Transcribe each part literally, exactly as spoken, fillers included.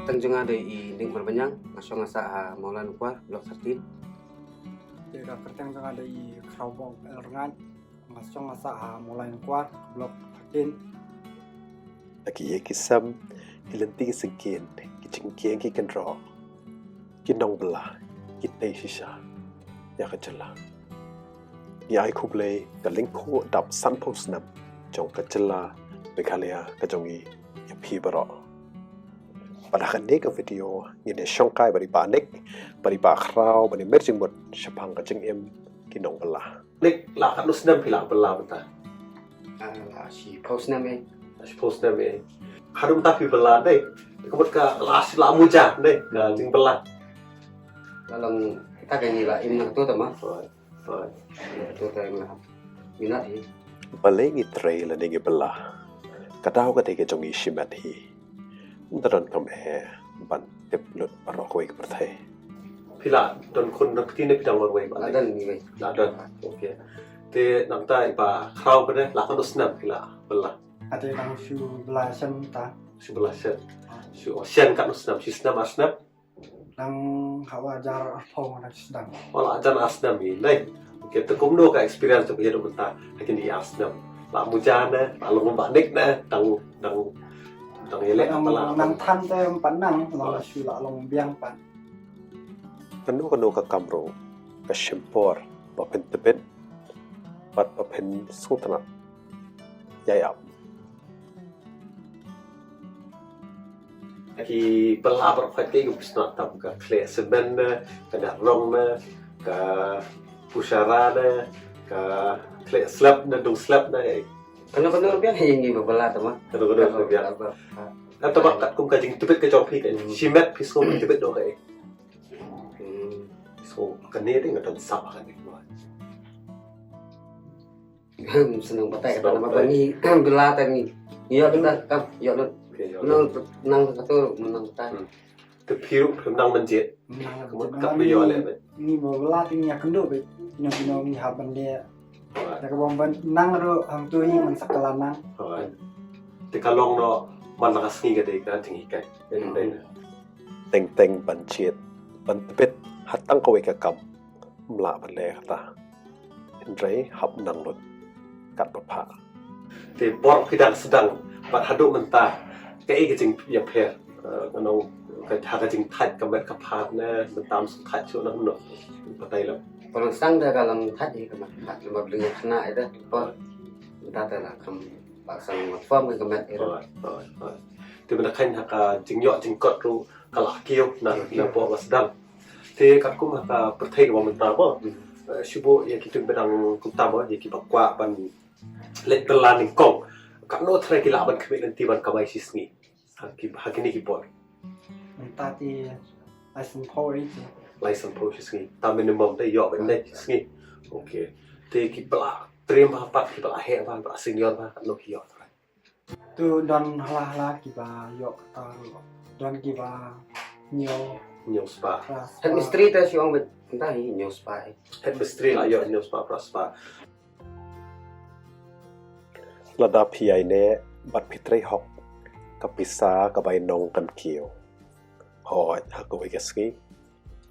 Kyrteng jong nga dei i Ning Marbaniang, nga shong nga sah ha Mawlai Nongkwar, Block thirteen. Te ka kyrteng jong nga dei i Khrawbok L Rngaid, nga shong nga sah ha Mawlai Nongkwar, Block thirteen. Ha ki ïing ki sem, ki lynti ki syngkien, ki jingkieng ki kynroh, ki nongbylla ki tei shisha ïa ka jylla. Ngi ai khublei ka lyngkhuh dap sanphew snem jong ka jylla Meghalaya ka jong ngi ïa phi baroh. Bad ha kane ka video ngin ïa shongkai bad i Bah Nik bad i Bah Khraw ban ïa mer jingmut shaphang ka jingim ki nongbylla. Nik, la katno snem phi la bylla mynta? Ah, la shiphew snem eh. La shiphew snem eh. Haduh mynta phi bylla dei? Ka mut ka la shi la muja dei ka jingbylla? La long, ta ka ni la im na to ta ma. Right. Right. To ta im na. Minot hi. Balei ngi trei lane ngi bylla? Ka daw ka dei ka jong ngi shimet hi. Ym da donkam eh ban tip lut baroh kawei ka pyrthei. Phi la don khun don kti ne phi dang marwei? La don marwei. La don. Okay. Te nangta i Bah Khraw pat, la katno snem phi la bylla? Ate dang shu bylla shen ta. Shu bylla shen. Shu, oh, shen katno snem? Shu snem, ar snem? Dang hawa hajar arphew dang sdang. Oh, la hajar ar snem hi, nai. Okay, te kumno ka experience jong phi haduh mynta ha kine ar snem? La muja ne, la long Bah Nik ne, dang, dang, dang ïaleh, dang, la nang than te ym pat nang, la shu la long biang pat. Kano kano ka kam ruh ka shim por ba pyntbit bad ba pynsngewtynnat ïa ap. Ki bylla baroh khoit ki, ki pynshna tam ka khleh cement ne, ka nar rong ne, ka pushara ne, ka khleh slab ne, dung slab ne. Kano kano ruh biang hi ngi ba bylla tama. Kano kano ruh biang. Tama katkum ka jingtbit ka jong phi ka. Hmm. Shimet phi sngew tbit noh ka. Hmm. So kane dei nga don sap kane. Hm, sngewbha batai kata, namar ba ngi bylla te ngi ïoh lut, kam ïoh lut. Okay, ïoh lut. Nang, nang kato, nang batai. Hmm. Te phi ruh phim nang mynjit. Nang mynjit. Ka mut kam ïoh leh. Ngi ba bylla te ngi ïakynduh beit. Nang, nang ngi hap ban leh. Alright. Te kaba ban nang ruh hangto hi man sa ka la nang. Alright. Te ka long noh man la ka sngi ka dei ka jinghikai. Hmm. Teng teng ban jied ban tbit ha tang kawei ka kam. Ym lah ban leh kata. Hynrei hap nang lut kat ba phah. Te por phi dang sdang bad haduh mynta, kaei ka jingïapher, eh, ngan ong, ka, ha ka jingthait ka met ka phad ne, mynta ym sngewthait shuh ne kumno? Batai lem. Por sdang te ka long thait hi ka met ka phad, namar ba la khynnah ïa te por. Mynta te la kham, ba sdang ma form ka met ïa te. Hooid, hooid, hooid. Te mynta khein ha ka jingïoh jingkot ruh ka la kiew na, na por ba sdang. Te katkum ha ka pyrthei kaba mynta mo, eh, shu buh ïa kito kiba dang kumta mo, ïa kiba kwah ban leit bylla nyngkong, katno trai ki lah ban khmih lynti ban kamai shi sngi ha ki, ha kine ki por? Mynta te lai sanphew ri te. Lai sanphew shi sngi. Ta minimum te ïoh ban leit shi sngi. Okay. Te kiba la trim bha pat, kiba la heh bha, ba senior bha, katno ki ïoh trai? To don hala hala kiba ïoh kata ruh. Don kiba hynñiew. Hynñiew spah. Phra spah. Head mistri te shu ong beit mynta hi hynñiew spah. Head mistri la ïoh hynñiew spah phra spah. Lada phi ïaineh bad phi trei hok, ka pisa ka bainong kan kiew. Hooid, ha kawei ka sngi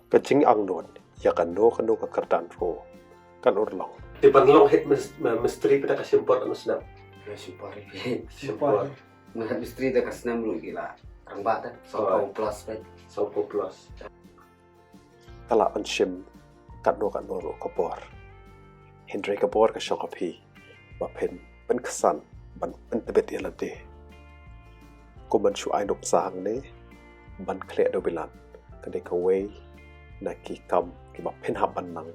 ka jingangnud ïa kano kano ka kyrdan ruh kan urlong. Te ban long head mis-, ma-, mistri pat ka shim por katno snem? Ka shim por. Shim por. Head mistri te ka snem ruh ki la rangbah te. Sanphew plus pat. Sanphew plus. Ka lah ban shim katno katno ruh ka por. Hynrei ka bor ka shong ha phi ba phin pynksan ban pyntbit ïa lade. Kum ban shu ai nuksa hangne, ban khleh dewbilat ka dei kawei na ki kam kiba phin hap ban nang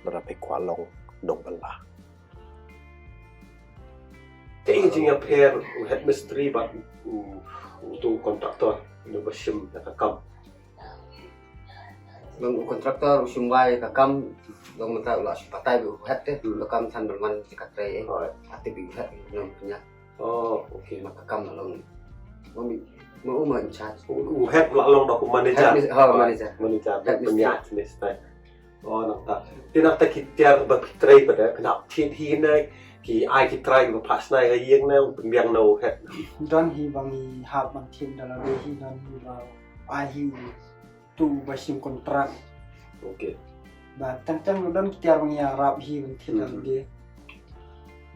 lada phi kwah long nongbylla. Te i jingïapher u head mistri bad u, u, uto u contractor, uno ba shim ïa ka kam. Long u contractor u shim wai ka kam, long mynta u la shu batai beit u head te, hmm, u la kam than ban wan ïa ka trei eh. Hooid. Ati beit u head, nong pynïaid. Oh, okay. Ma ka kam la long. Ma mi, ma u ma in charge. U, u head u la long da u manager. Head mis-, ha, manager. Manager, head mistri. Pynïaid ne style. Oh, nangta. Te nangta ki tiar ba phi trei pat, eh, phin hap thied hi ne, ki ai ki trai ba phah shna ha ïing ne, pynbiang na u head? Don hi ba ngi hap ban thied da lade hi, don hi ba ai hi tu ba shim kontrak. Okay. Ba tang tang don ki tiar ba ngi ïarap hi ban thied da lade.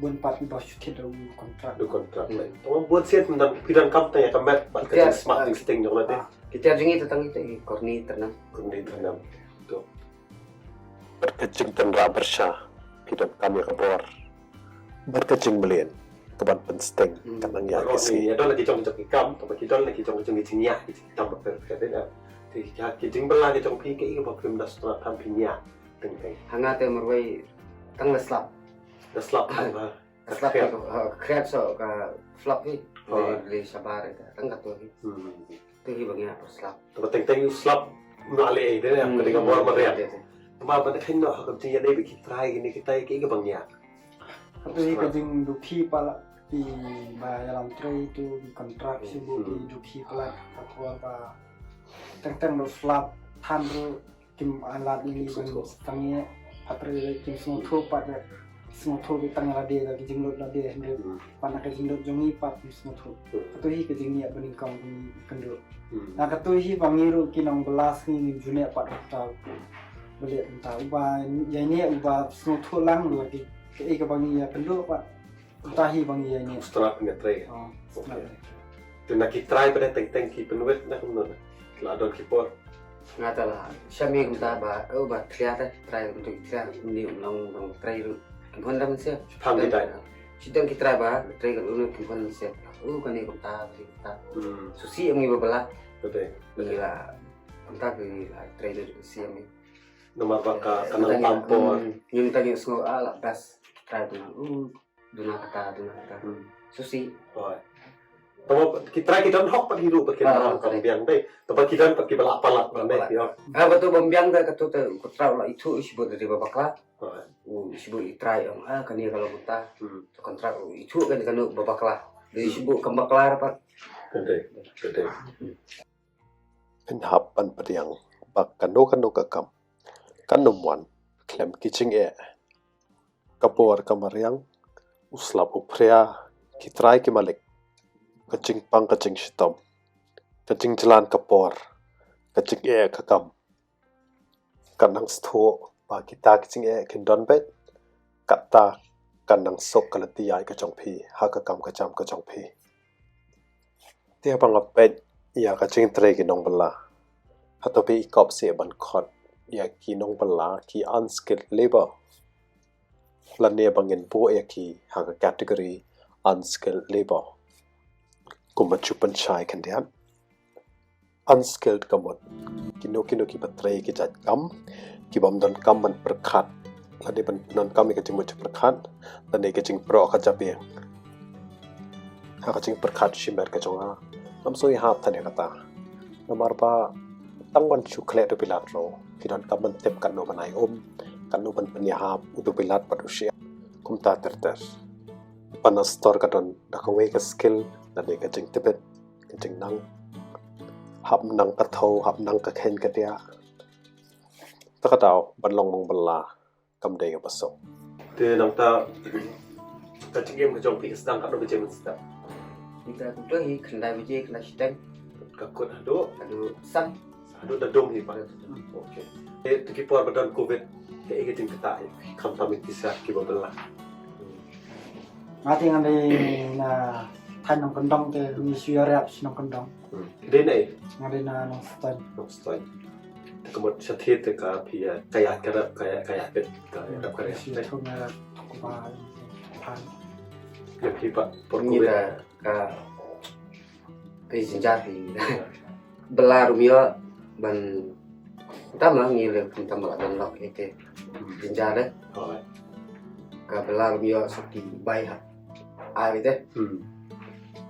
Bun pat ba shu thied da u kontrak. Du kontrak. Tang bun sien tang phi donkam tang ïa ka met bad ka jingsmart jingsting jong lade. Ki tiar jong ngi tang ïa ka korni ternam. Korni ternam. To. Bad ka jingtynrah pyrshah phi donkam ïa ka bor bad ka jingmlien ka ban pynsting ka nang ïa ki sngi. Ïa don la ki jong ki jong ki kam, kaba ki don la ki jong ki jong ki jingïa ki jingkam ba pher pher dei. Te ki jingbylla ki jong phi kaei kaba phim da sngewthuh than phi ñiah teng teng. Ha nga te marwei tang la slap. La slap tang ha. Slap ki ko khriat so ka flap hi. Le shabar ka tang ka tu hi. Tu hi ba ngi ap slap. Te ba teng teng u slap na le de ne ka ding ka bor ma riat. Te ba ba de khen no ha ka jing ya de ba ki trai ki ne ki tai ki ka bang ya. Ka tu hi ka jing du phi pala ki ba ya lam trai tu ki kontrak si bu ki du phi pala ka tu ba teng teng du slap than du kim alat ini ban tang ya. Patre kim sngewthuh pat de sngewthuh ki tang lade da ki jinglut lade hynrei pat na ka jinglut jong ngi pat kim sngewthuh. Ka tu hi ka jingïa ba nyngkong ba ngi kynduh. Na ka tu hi ba ngi ruh ki nongbylla sngi ngim ju neh pat uta. Ba leh uta uba ïa neh uba sngewthuh lang ruh ki kaei kaba ngi ïa kynduh pat. Uta hi ba ngi ïa neh. Strap ngi trei. Te na ki trai ba dei teng teng ki pynwit na kumno na. La don ki por. Nga ta la shami kumta ba, oh, ba thlia ta trai kumta thlia ni long long trai ru. Kim hon dam se. Phang ki tai. Shi dang ki trai ba trai kan unu kim hon se. Oh, kani kumta trai kumta. Susi ami ba bala. Betul. Ni la kumta ki la trai ru si ami. Namar ba ka ka nang tam por. Ni ta ni sngo ala das trai tu. Duna kata, duna kata. Susi. Oi. Tama ki trai ki don hok pat hi ruh pat ki nang kam biang dei. Tama ki don pat ki ba la palat dei. Ha ba tu bym biang dei ka tu te kontrak la ithuh i shibun dei ba bakla. U shibun i trai ong ah kane ka long uta. Kontrak u ithuh kan kano ba bakla. Dei shibun kam bakla pat. Dei. Dei. Phin hap ban pdiang ba kano kano ka kam kan ym wan khlem ki jingeh. Ka bor ka mariang, u slap u phria, ki trai ki malik, ka jingpang ka jingshitom, ka jingjlan ka por, ka jingeh ka kam. Ka nang sngewthuh ba kita ki jingeh kin don beit, kata ka nang suk ka lynti ïaid ka jong phi ha ka kam ka jam ka jong phi. Te haba nga peit ïa ka jingtrei ki nongbylla, hato phi i kop seh ban khot ïa ki nongbylla ki unskilled labor? Lane ba ngin buh ïa ki ha ka category unskilled labor? Kumba ju pynshai khyndiat, unskilled ka mut kino kino kiba trei ki jait kam ki bym donkam ban pyrkhat lane ban donkam ïa ka jingmut jingpyrkhat lane ka jingpyrkhat ka jabieng. Ha ka jingpyrkhat shimet ka jong nga ngam sngewhap than ïa kata. Namar ba tang ban shu khleh u toilet ruh ki donkam ban tip katno ban ai um, katno ban pynïahap u toilet bad u shyiap kumta ter ter. Ban astor ka don da kawei ka skill lane ka jingtbit ka jingnang. Hap nang ka thaw, hap nang ka khein ka diah. Ta ka daw ban long nongbylla kam dei kaba suk. Te nangta ka jingim ka jong phi ka sdang katno baje mynstep? Ita kumto hi khyndai baje khyndai shiteng. Ka kut haduh? Haduh san. Haduh da dum hi pa. Okay. Te tu ki por ba don covid kaei ka jingktah hi khamtam ïa ki sa kiba bylla? Nga te nga dei na thaiñ Nongkyndong te ngi shu ïarap sha Nongkyndong. Dei na ei? Nga dei na Nongstoiñ. Nongstoiñ. Te ka mut shatei te ka phi ïa ka ïa ka rep ka ïa ka ïa pet ka ïa rep ka ïa. Shu ïa thung ïa rep thung ba phan. Ïa phi pat por covid ka ka jinjar hi. Bylla ruh ym ïoh ban tam la ngi le kum tam la don lok ïa te jinjar de. Ka bylla ruh ym ïoh sop ki bai ha. Ai te.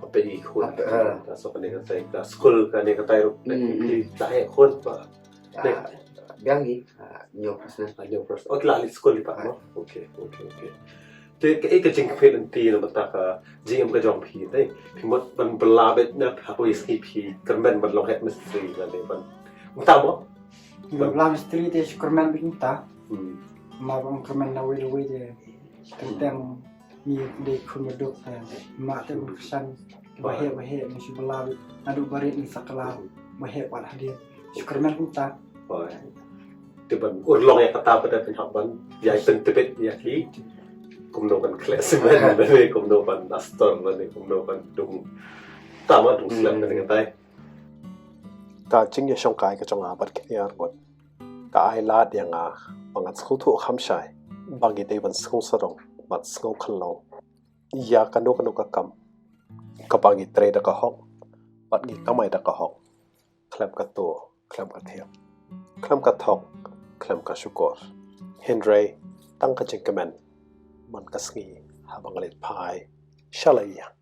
Ape i khun. Ape, eh. Ta sop kane ka tai ka skul kane ka tai ruh. Hmm, hmm. Ki ta he khun pa. Ah, biang hi, ah, hynñiew percent. Ah, hynñiew percent. Oh, ki la leit skul hi pat mo? Okay, okay, okay. Te kaei ka jingkyrmen lynti na bynta ka jingim ka jong phi te? Phi mut ban bylla beit ne ha kawei sngi phi kyrmen ban long head mistri lane ban mynta mo? Ban bylla mistri te shu kyrmen beit mynta. Hmm. Namar ban kyrmen na wei na wei te teng teng ngi dei khun baduk te. Mah te ban kyrshan ba heh ba heh ngi shu bylla beit naduh ba rit ngi sa kylla. ma heh pat hadien. Shu kyrmen kumta. Te ban urlong ïa kata pat da pynhap ban ïa pyntbit ïa ki kumno ban khleh cement lane kumno ban astor lane kumno ban dung tama dung slem lane katai. Ka jingïashongkai ka jong nga bad kine arngut ka ai lad ïa nga ba ngan sngewthuh kham shai ba ngi dei ban sngew sarong bad sngew khyllung ïa kano kano ka kam kaba ngi trei da ka hok bad ngi kamai da ka hok khlem ka tuh khlem ka thiah khlem ka thok khlem ka shukor. Hynrei tang ka jingkmen man ka sngi haba nga leit phai sha la ïing.